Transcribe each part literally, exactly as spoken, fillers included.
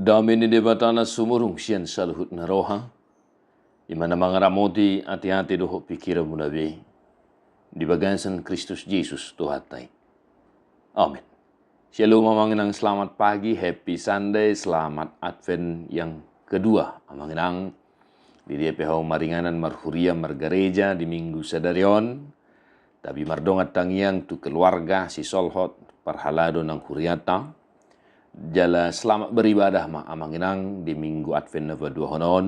Dame ni Debata na sumurung sian saluhut na roha, i ma na mangaramoti ateate dohot pingkiranmuna be di bagasan Kristus Jesus Tuhanta i. Amen. Shalom Amang Inang, selamat pagi, happy Sunday, selamat Advent yang kedua Amang Inang. Di dia pe ho maringanan marhuria margareja di minggu sadari on. Tabi mardongan tangiang tu keluarga, sisolhot, parhalado nang hurianta. Jala selamat beribadah ma Amang Inang di minggu Advent na paduahon on.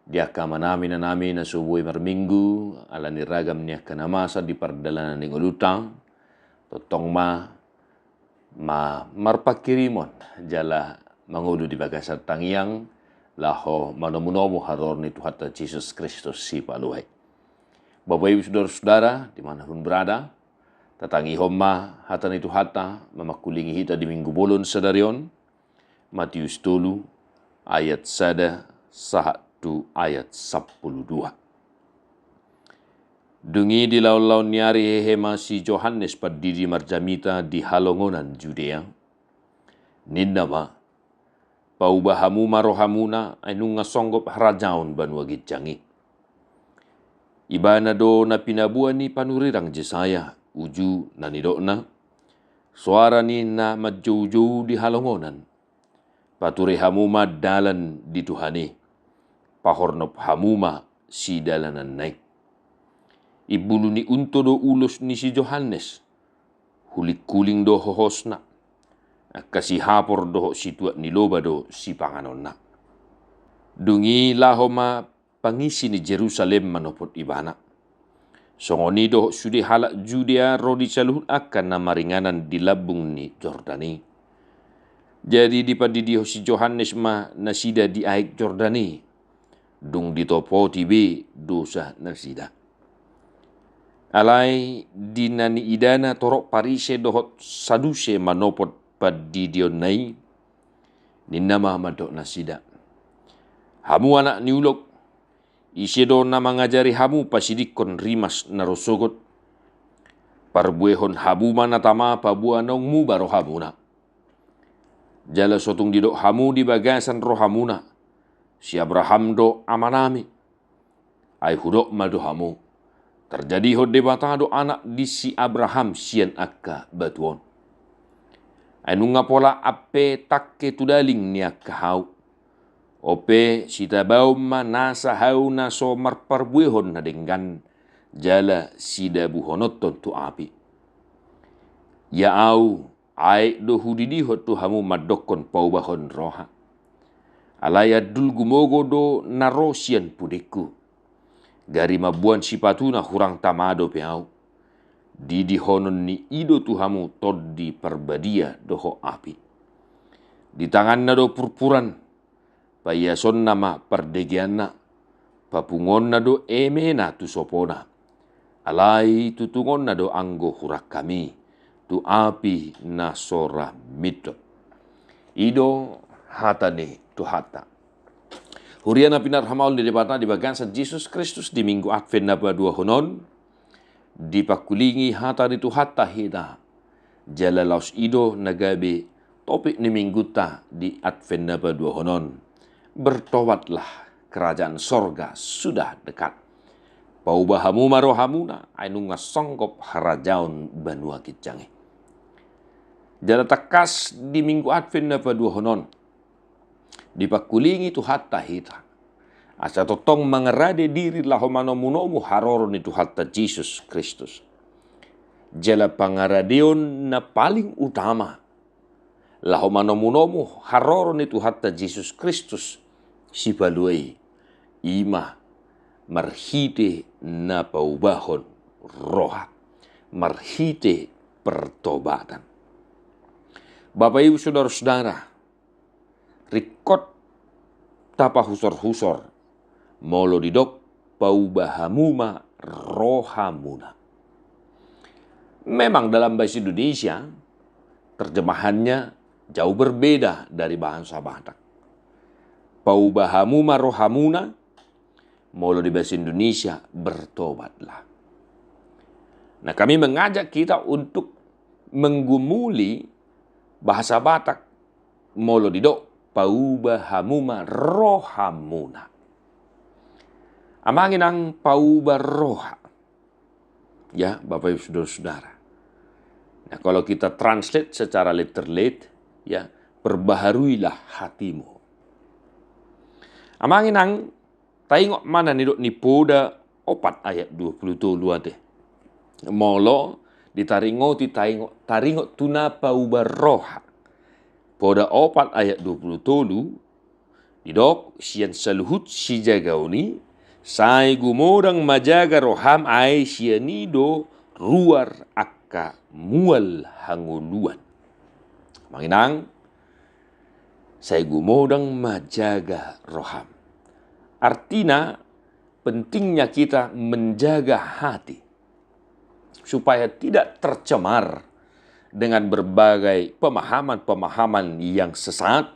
Di angka amanami inanami na so boi marminggu ala ni ragam ni angka na masa di pardalanan ni ngolunta, tongtong ma ma marpanghirimon jala mangolu di bagasan tangiang laho manomunomu haroro ni Tuhanta Jesus Kristus Sipalua i. Bapak Ibu Saudara-saudara dimanapun berada, tatangihon ma hata ni Tuhanta mamangkulingi hita di minggu bolon sadari on. Matius tolu ayat sada sahat tu ayat sampulu dua. Dung i di laonlaon ni ari hehe ma si Johannes Pandidi marjamita di halongonan Judea. Ninna ma, pauba hamu ma rohamuna, ai nunga songgop harajaon banua ginjang i. Ibana do na pinaboa ni panurirang Jesaya, uju na nidokna, soara ni na manjoujou di halongonan. Pature hamu ma dalan di Tuhan i, pahornop hamu ma sidalananna i. Imbulu ni unto do ulos ni si Johannes, hulinghuling do hohosna, angka sihapor dohot situak ni loba do sipanganonna. Dung i laho ma pangisi ni Jerusalem manopot ibana. Songon i dohot sude halak Judea ro di saluhut angka na maringanan di lambung ni Jordan i. Jadi dipandidihon si Johannes ma nasida di aek Jordan i, dung ditopoti be dosa nasida. Alai di na niidana torop Parise dohot Saduse manopot pandidionna i, ninna ma mandok nasida, hamu anak ni ulok, ise do na mangajari hamu pasidingkon rimas na ro sogot? Parbuehon hamu ma na tama paboa naung muba rohamuna. Jala so tung didok hamu di bagasan rohamuna, si Abraham do amanami. Ai hudok ma tu hamu, tarjadihon Debata do anak di si Abraham sian angka batu on. Ai nunga pola ampe tangke tu daling ni angka hau. On pe sitabaon ma nasa hau na so marparbuehon na denggan, jala sidabuhononton tu api. Ia au, aek do hudidihon tu hamu mandokkon paubahon roha. Alai andul gumogo do na ro sian pudengku. Gari mamboan sipatuna hurang tama dope au. Didihonon ni i do tu hamu Tondi Parbadia dohot api. Di tanganna do purpuran, paiasonna ma pardegeanna, papunguonna do emena tu sopona. Alai tutungonna do anggo hurangkami tu api na so ra mindop. I do hata ni Tuhanta. Huria na pinarhamaol ni Debata di bagasan Jesus Kristus, di minggu Advent na paduahon on, dipangkulingi hata ni Tuhanta hita. Jala laos i do na gabe topik ni minggunta di Advent na paduahon on. Bertobatlah, kerajaan sorga sudah dekat. Pauba hamu ma rohamuna, ai nunga songgop harajaon banua ginjang i. Jala tangkas di minggu Advent na paduahon on, dipangkulingi Tuhanta hita asa tongtong mangarade diri laho manomunomu haroro ni Tuhanta Jesus Kristus. Jala pangaradeon na paling utama laho manomunomu haroro ni Tuhanta Jesus Kristus Sipalua i, i ma marhite na paubahon roha, marhite pertobatan. Bapak Ibu Saudara-saudara, ringkot tapahusorhusor molo didok pauba hamu ma rohamuna. Memang dalam bahasa Indonesia terjemahannya jauh berbeda dari bahasa Batak. Pauba hamu ma rohamuna, molo di bahasa Indonesia bertobatlah. Nah, kami mengajak kita untuk menggumuli bahasa Batak molo didok pauba hamu ma rohamuna. Amang inang, pauba roha. Ya, Bapak Ibu Saudara-saudara. Nah, kalau kita translate secara literate, ya, perbaharuilah hatimu. Amang inang, taingot ma na nidok ni Poda opat ayat dua puluh tolu ate. Molo ditaringoti taingot, taringot tu na pauba roha. Poda opat ayat dua puluh tolu, didok sian saluhut sijagaon i, sai gumodang ma jaga roham, ai sian i do ruar angka mual hangoluan. Amang inang, sai gumodang ma jaga roham. Artina, pentingnya kita menjaga hati supaya tidak tercemar dengan berbagai pemahaman-pemahaman yang sesat,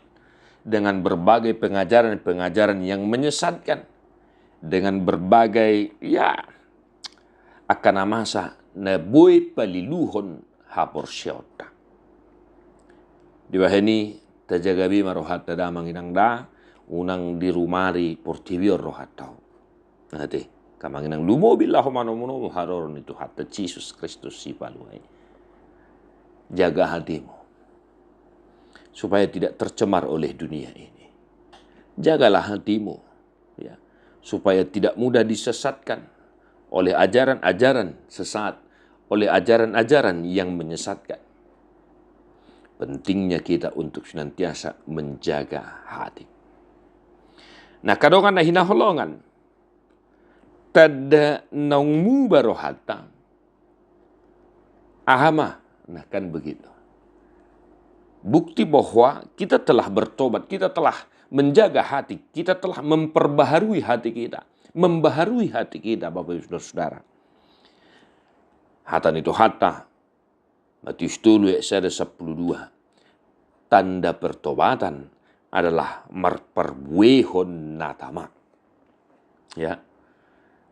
dengan berbagai pengajaran-pengajaran yang menyesatkan, dengan berbagai, ya, angka na masa na boi paliluhon haporseaonta. Dibahen i, tajaga be ma rohanta da, amang inang da, unang dirumari portibi on rohanta on. Ate, angka amang inang, lumobi laho manomunomu haroro ni Tuhanta Jesus Kristus Sipalua i. Jaga hatimu supaya tidak tercemar oleh dunia ini. Jagalah hatimu, ya, supaya tidak mudah disesatkan oleh ajaran-ajaran sesat, oleh ajaran-ajaran yang menyesatkan. Pentingnya kita untuk senantiasa menjaga hati. Nah, angka dongan na hinaholongan, tanda naung muba rohanta, aha ma? Nah, kan begitu. Bukti bahwa kita telah bertobat, kita telah menjaga hati, kita telah memperbaharui hati kita, membaharui hati kita, Bapak Ibu Saudara-saudara. Hata ni Tuhanta, Matius tolu ayat sada sampulu dua. Tanda pertobatan adalah marparbuehon na tama. Ya.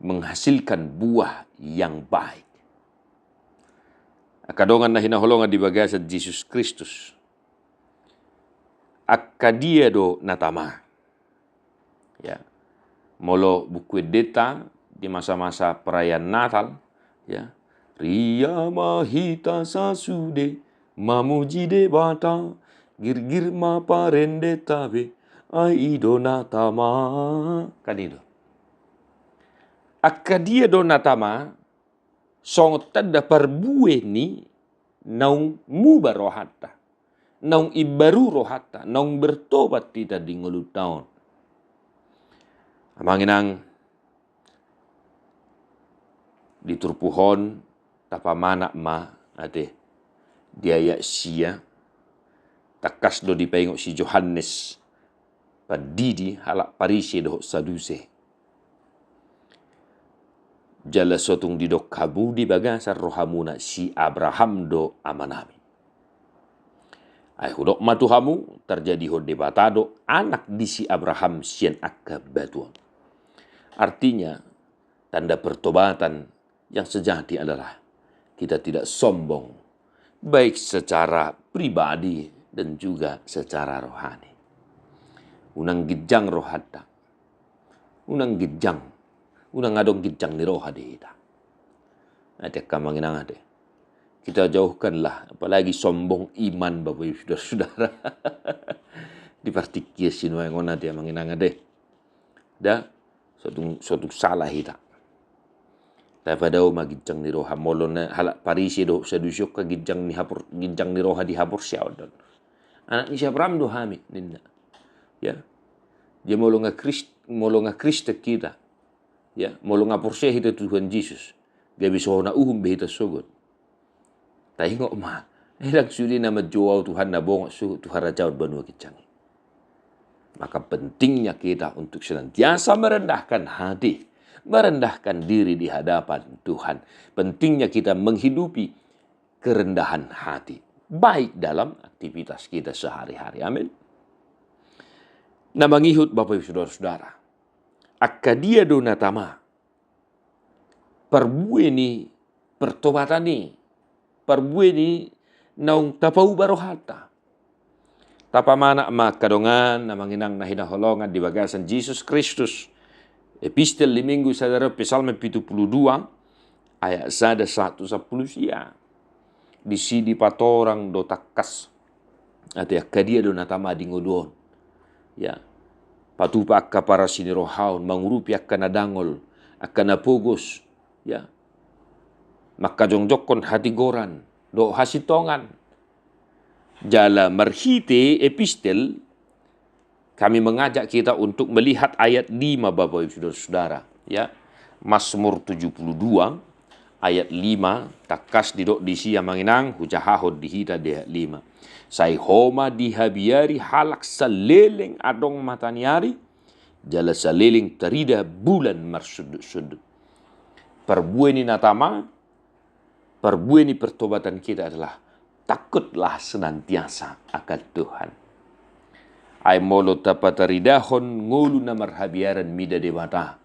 Menghasilkan buah yang baik. Angka dongan na hinaholongan di bagasan Jesus Kristus. Angka dia do na tama? Ya. Molo Buku Endenta di masa-masa perayaan Natal, ya. Ria ma hita sasude mamuji Debata, girgir ma parendeta be, ai i do na tama. Kan i do. Angka dia do na tama, songon tanda parbue ni naung muba rohanta, naung imbaru rohanta, naung bertobat hita di ngolunta on. Amang inang, di turpuk on tapamanat ma ate di ayat sia, tangkas do dipaingot si Johannes Pandidi halak Parise dohot Saduse. Jala so tung didok hamu di bagasan rohamuna, si Abraham do amanami. Ai hudok ma tu hamu, tarjadihon Debata do anak di si Abraham sian angka batu on. Artinya, tanda pertobatan yang sejati adalah kita tidak sombong, baik secara pribadi dan juga secara rohani. Unang ginjang rohanta. Unang ginjang. Unang adong ginjang ni roha di hita. Ate, angka amang inang ate. Kita jauhkanlah, apalagi sombong iman, Bapak Ibu Saudara-saudara. Di partingkian sinuaeng on ate, amang inang ate. Da, so tung, so tung salah hita. Tapadao ma ginjang ni roha, molo na halak Parise dohot Sadusi on, angka ginjang ni hapor-, ginjang ni roha di haporseaon do on. Anak ni si Abraham do hami, ninna. Ya. Jadi molo nga Krist-, molo nga Kristen hita, ya, molo nga porsea hita tu Tuhan Jesus, gabe so hona uhum be hita sogot. Taingot ma, ndang sude na manjou Ahu Tuhan na bongot suhut tu harajaon banua ginjang i. Maka pentingnya kita untuk senantiasa merendahkan hati, merendahkan diri di hadapan Tuhan. Pentingnya kita menghidupi kerendahan hati, baik dalam aktivitas kita sehari-hari. Amin. Na mangihut, Bapak Ibu Saudara-saudara, angka dia do na tama? Parbue ni pertobatan i, parbue ni naung tapauba rohanta. Tapamanat ma angka dongan, amang inang na hinaholongan di bagasan Jesus Kristus. Epistel di Minggu sadari on, Psalmen pitu pulu dua, ayat sada sahat tu sampulu sia. Disi dipatorang do tangkas ate angka dia do na tama di ngolu on. Ya. Patupa angka parasi ni roha on, mangurupi angka na dangol, angka na pogos, ya. Mangkajongjongkon hatigoran dohot hasintongan. Jala marhite epistel, kami mengajak kita untuk melihat ayat lima, Bapak Ibu Saudara-saudara, ya. Mazmur tujuh puluh dua ayat lima, tangkas didok disi, amang inang, hujahahon di hita di ayat lima. Sai Ho ma dihabiari halak saleleng adong mataniari, jala saleleng tarida bulan marsundutsundut. Parbue ni na tama, parbue ni pertobatan kita adalah takutlah senantiasa akan Tuhan. Ai molo tapataridahon ngolu na marhabiaran mida Debata,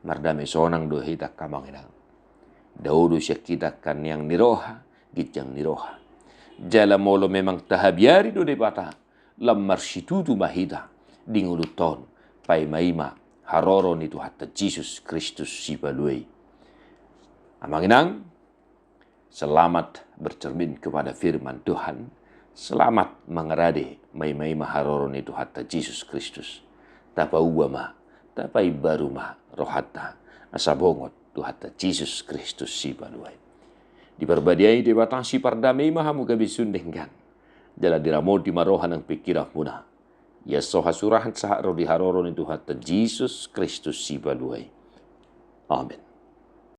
mardame sonang do hita, amang inang. Dao do sian hita angka niang ni roha, ginjang ni roha. Jala molo memang tahabiari do Debata, lam marsitutu ma hita di ngolunta on paimaima haroro ni Tuhanta Jesus Kristus Sipalua i. Amang inang, selamat bercermin kepada firman Tuhan. Selamat mangarade maimaima haroro ni Tuhanta Jesus Kristus. Tapaua ma, tapaimbaru ma rohanta asa bongot Tuhanta Jesus Kristus Sipalua i. Diparbadiai Debata sipardame i ma hamu gabe sun denggan. Jala diramoti ma roha nang pingkiranmuna. Ia so hasurahan sahat ro di haroro ni Tuhanta Jesus Kristus Sipalua i. Amen.